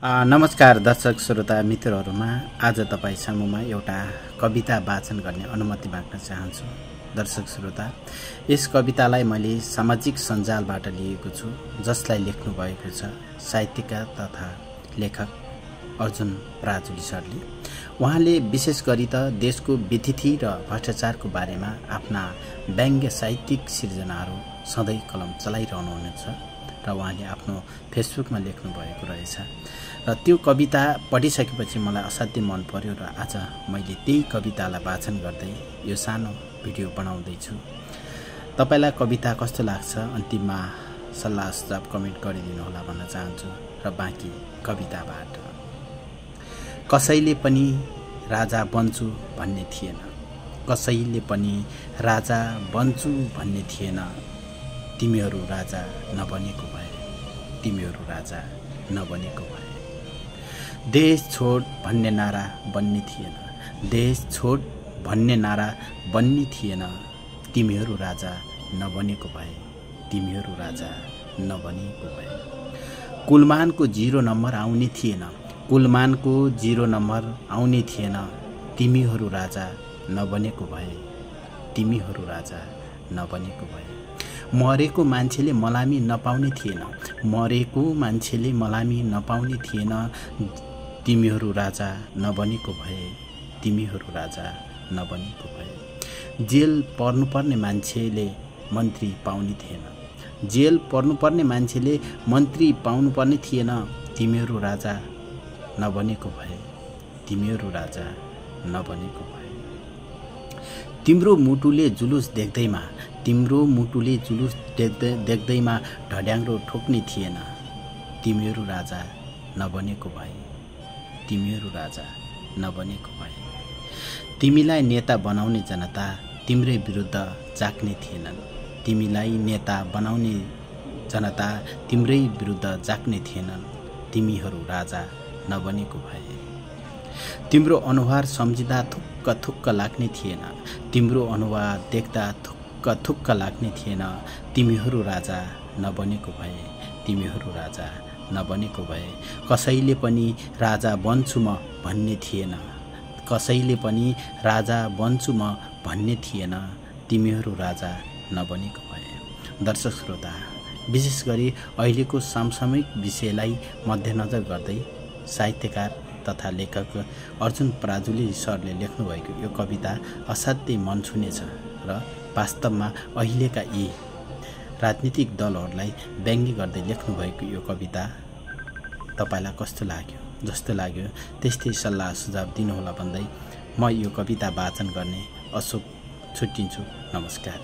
नमस्कार दर्शक श्रोता मित्रहरूमा आज तपाईँ सामुमा एउटा कविता वाचन गर्ने अनुमति माग्न चाहन्छु। दर्शक श्रोता, यस कवितालाई मैले सामाजिक सञ्जालबाट लिएको छु, जसलाई लेख्नु भएको छ साहित्यकार तथा लेखक अर्जुन पराजुली सरले। उहाँले विशेष गरी त देशको विथिति र भ्रष्टाचारको बारेमा आफ्ना व्यङ्ग्य साहित्यिक सिर्जनाहरू सधैँ कलम चलाइरहनुहुनेछ र उहाँले आफ्नो फेसबुकमा लेख्नु भएको रहेछ र त्यो कविता पढिसकेपछि मलाई असाध्यै मन पर्यो र आज मैले त्यही कवितालाई वाचन गर्दै यो सानो भिडियो बनाउँदैछु। तपाईलाई कविता कस्तो लाग्छ अन्तिममा सल्लाह सुझाव कमेन्ट गरिदिनु होला भन्न चाहन्छु। र बाँकी कविताबाट कसैले पनि राजा बन्छु भन्ने थिएन, कसैले पनि राजा बन्छु भन्ने थिएन, तिमीहरू राजा नबनेको भए, तिमीहरू राजा नबनेको भए। देश छोड भन्ने नारा बन्ने थिएन, देश छोड भन्ने नारा बन्ने थिएन, तिमीहरू राजा नबनेको भए, तिमीहरू राजा नबनेको भए। कुलमानको 0 नम्बर आउने थिएन, कुलमानको 0 नम्बर आउने थिएन, तिमीहरू राजा नबनेको भए, तिमीहरू राजा नबनेको भए। मरेको मान्छेले मलामी नपाउने थिएन, मरेको मान्छेले मलामी नपाउने थिएन, तिमीहरू राजा नबनेको भए, तिमीहरू राजा नबनेको भए। जेल पर्नुपर्ने मान्छेले मन्त्री पाउने थिएन, जेल पर्नुपर्ने मान्छेले मन्त्री पाउनुपर्ने थिएन, तिमीहरू राजा नबनेको भए, तिमीहरू राजा नबनेको भए। तिम्रो मुटुले जुलुस देख्दैमा, तिम्रो मुटुले जुलुस देख्दैमा ढड्याङ्ग्रो ठोक्ने थिएन, तिमीहरू राजा नबनेको भए, तिमीहरू राजा नबनेको भए। तिमीलाई नेता बनाउने जनता तिम्रै विरुद्ध जाग्ने थिएनन्, तिमीलाई नेता बनाउने जनता तिम्रै विरुद्ध जाग्ने थिएनन्, तिमीहरू राजा नबनेको भए। तिम्रो अनुहार सम्झिँदा थुक्क थुक्क लाग्ने थिएन, तिम्रो अनुहार देख्दा थुक्क थुक्क लाग्ने थिएन, तिमीहरू राजा नबनेको भए, तिमीहरू राजा नबनेको भए। कसैले पनि राजा बन्छु म भन्ने थिएन, कसैले पनि राजा बन्छु म भन्ने थिएन, तिमीहरू राजा नबनेको भए। दर्शक श्रोता, विशेष गरी अहिलेको समसामयिक विषयलाई मध्यनजर गर्दै साहित्यकार तथा लेखक अर्जुन पराजुली सरले लेख्नुभएको यो कविता असाध्यै मन छुनेछ र वास्तवमा अहिलेका यी राजनीतिक दलहरूलाई व्यङ्ग्य गर्दै लेख्नुभएको यो कविता तपाईलाई कस्तो लाग्यो? जस्तो लाग्यो त्यस्तै सल्लाह सुझाव दिनुहोला भन्दै म यो कविता वाचन गर्ने अशोक छुट्टिन्छु। नमस्कार।